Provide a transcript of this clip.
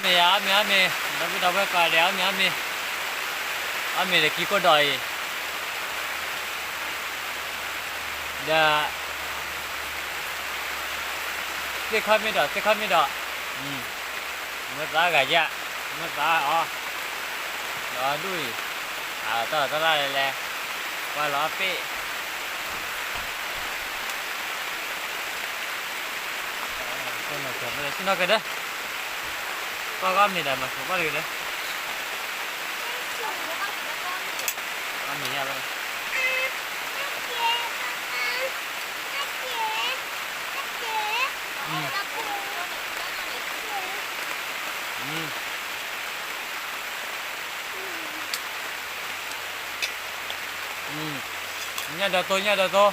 မ့ၢ်ယၤ အီၣ်မ့ၤအီၣ်မ့ၤ, ဒီပုၢ်ဒီဝဲၢ်ကိးဂၤဒဲး အီၣ်မ့ၤအီၣ်မ့ၤ, အီၣ်မ့ၤဒီးကံကိၣ်ဒီးအံၤ, ဒီး သ့ၣ်ခီမ့ၢ်ဒီး သ့ၣ်ခီမ့ၢ်ဒီး, မ့ၢ်သးဂၤယဲ, မ့ၢ်သးအီၤ, ဒီးဒူၣ်အံၤ, အတၢ်လီၤတၢ်လၢ်လဲၣ်လဲၣ်, ပှၤလီၤအပ့ၣ် ဆ့ၣ်နီၤကဒီး, ပှၤဂီၢ်မ့ၢ်ဒီးမၤဆိးဘၣ်တဂ့ၤဒီး, အမ့ၢ်ယါလီၤ, ညၣ်ဒီးသိ ညၣ်ဒီးသိ,